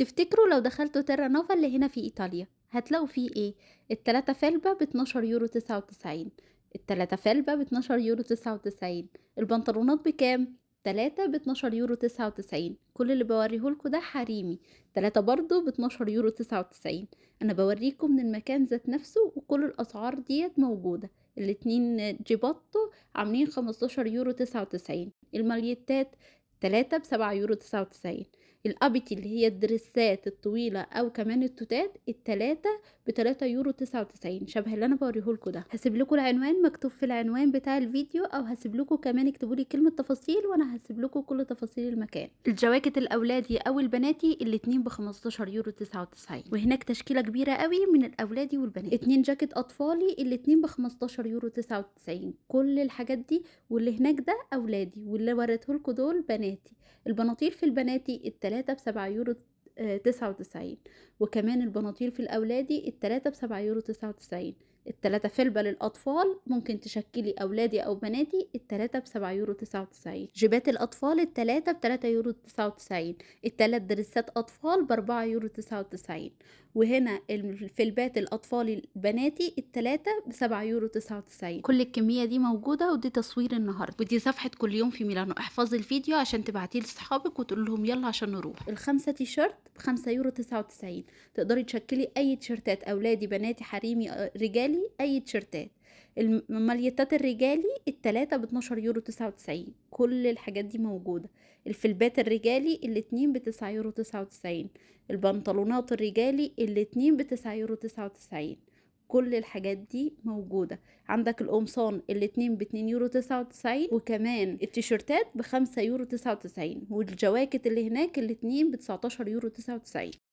تفتكروا لو دخلتوا تيرا نوفا اللي هنا في ايطاليا هتلاقوا فيه ايه؟ التلاتة فلبة ب12 يورو 99، التلاتة فلبة ب12 يورو 99. البنطلونات بكام؟ تلاتة ب12 يورو 99. كل اللي بوريهولكوا ده حريمي. تلاتة برضو ب12 يورو 99. انا بوريكم من المكان ذات نفسه وكل الاسعار ديت موجودة. الاتنين جيباتو عاملين 15 يورو 99. الماليتات تلاتة ب7 يورو 99. الابيتي اللي هي الدرسات الطويلة او كمان التوتات التلاتة ب3 يورو 99، شبه اللي انا بوريهولكوا ده. هسيب لكم العنوان مكتوب في العنوان بتاع الفيديو، او هسيب لكم كمان اكتبوا لي كلمة تفاصيل وانا هسيب لكم كل تفاصيل المكان. الجواكت الاولادي او البناتي الاتنين ب15 يورو 99. وهناك تشكيلة كبيرة قوي من الاولادي والبنات. اتنين جاكيت اطفالي الاتنين ب15 يورو 99. كل الحاجات دي واللي هناك ده اولادي واللي وريتهولكوا دول بناتي. البناطيل في البناتي التلاتة ب7 يورو 99، وكمان البناطيل في الأولادي التلاتة ب7 يورو 99. التلاتة فلبة للأطفال ممكن تشكلي أولادي أو بناتي التلاتة ب7 يورو 99. جيبات الأطفال التلاتة ب3 يورو 99. التلات دريسات أطفال ب4 يورو 99. وهنا الفلبات الأطفال البناتي التلاتة ب7 يورو 99. كل الكمية دي موجودة، ودي تصوير النهاردة، ودي صفحة كل يوم في ميلانو. احفظي الفيديو عشان تبعتيه لصحابك وتقول لهم يلا عشان نروح. الخمسة تيشيرت ب5 يورو 99. تقدري تشكلي أي تيشيرتات، أولادي بناتي حريمي، رجالي، أي تيشيرتات. الماليتات الرجالي التلاتة ب12 يورو 99. كل الحاجات دي موجودة. الفلبات الرجالي الاتنين ب9 يورو 99. البنطلونات الرجالي الاتنين ب9 يورو 99. كل الحاجات دي موجودة. عندك القمصان الاتنين ب2 يورو 99، وكمان التيشيرتات ب5 يورو 99، والجواكت اللي هناك الاتنين ب19 يورو 99.